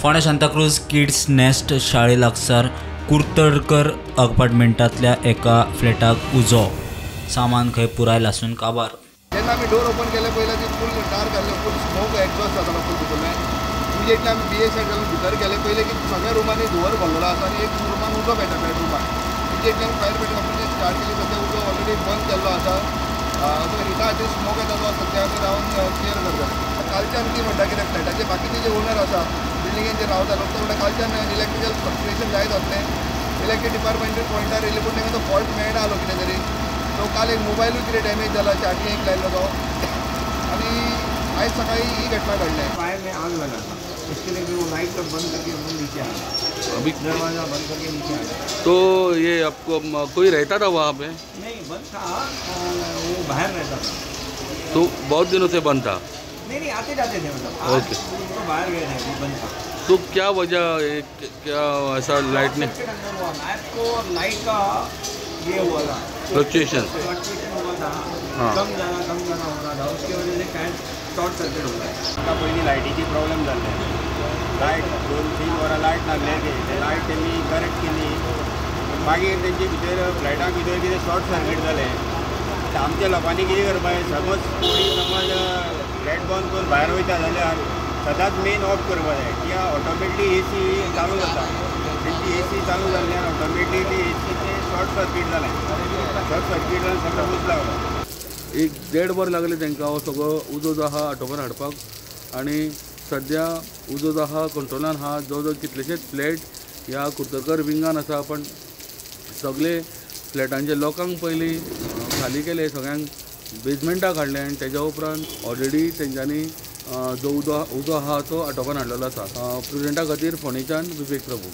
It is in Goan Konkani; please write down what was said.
फोंड्या सांताक्रूज किड्स नेस्ट शाळे लागसार कुर्तडकर अपार्टमेंटांतल्या एका फ्लॅटाक उजो, सामान खंय पुराय लासून काबार. जेन्ना आमी डोर ओपन केले पयलें ती फूल डार्क आसलें, फूल स्मोक एक्झॉस्ट जातालो फूल भितरल्यान. इमिजिएटली आमी बी ए सायड घालून भितर गेले पयलें की सगळ्या रुमांनी धुंवर भरलेलो आसा आनी एक रुमान उजो मेळटा बेडरुमान. इमिजिएटली आमी फायर फायटर ऑफिसीक स्टार्ट केली. सद्या उजो ऑलरेडी बंद केल्लो आसा. जो हिटा खातीर स्मोक येता तो सद्या आमी रावन क्लियर करतले. कालच्यान ती म्हणटा कितें फ्लॅटाचे बाकीचे जे ओनर आसा बिल्डिंगेन जे रावता लोक ते म्हणटा कालच्यान इलेक्ट्रिकल फ्लक्चुएशन जायत आसलें. इलेक्ट्रीक डिपार्टमेंटूय पॉयंटार येयले पूण तांकां तो फॉल्ट मेळना आसलो कितें तरी. सो काल एक मोबायलूय कितें डॅमेज जाला, चार्जिंगेक लायल्लो तो, आनी आयज सकाळी ही घटना घडली. फायर में आग लगा था, इसके लिए वो लाइट सब बंद करके हम नीचे आ गए. अभी दरवाज़ा बंद करके नीचे आ गए. तो ये आपको कोई रहता था वहाँ पे? नहीं, बंद था, वो बाहर रहता था. तो बहुत दिनों से बंद था? नहीं, आते जाते थे मतलब. ओके. तो बाहर गए थे, बंद था. तो क्या वजह, क्या ऐसा लाइट ने अंदर हुआ मैप को और लाइट का ये हुआ था फ्लक्चुएशन हुआ था. हाँ. कम ज़्यादा हो रहा था, उसकी वजह से शायद शॉर्ट सर्किट हो गया. आतां पयलीं लायटीची प्रॉब्लेम जाल्ले. लायट 2-3 वरां लायट लागले, ते लायट तेमी करेक्ट केली. मागीर तेंचे भितर फ्लॅटाक भितर कितें शॉर्ट सर्कीट जालें. आमच्या लोकांनी कितें करपाक, समज कोणी समज फ्लॅट बंद करून भायर वयता जाल्यार सदांच मेन ऑफ करपाक जाय, कित्याक ऑटोमेटिकली ए सी चालू जाता. तेंची ए सी चालू जाल्ल्यान ऑटोमेटिकली ए सीचें शॉर्ट सर्कीट जालें. शॉर्ट सर्कीट जावन सगळें उज लागलो. 1-1.5 वर लागले तांकां हो सगळो उजो जो आहा आटोवन हाडपाक. आनी सद्या उजो जो आहा कंट्रोलान आहा. जवळ जवळ कितलेशेच फ्लॅट ह्या कुर्तडकर विंगान आसा, पण सगळे फ्लॅटांचे लोकांक पयलीं खाली केले, सगळ्यांक बेजमेंटाक हाडले आनी तेज्या उपरांत ऑलरेडी तेंच्यांनी जो उजो आहा तो आटोवन हाडलेलो आसा. प्रुडंटा खातीर फोंडेच्यान विवेक प्रभू.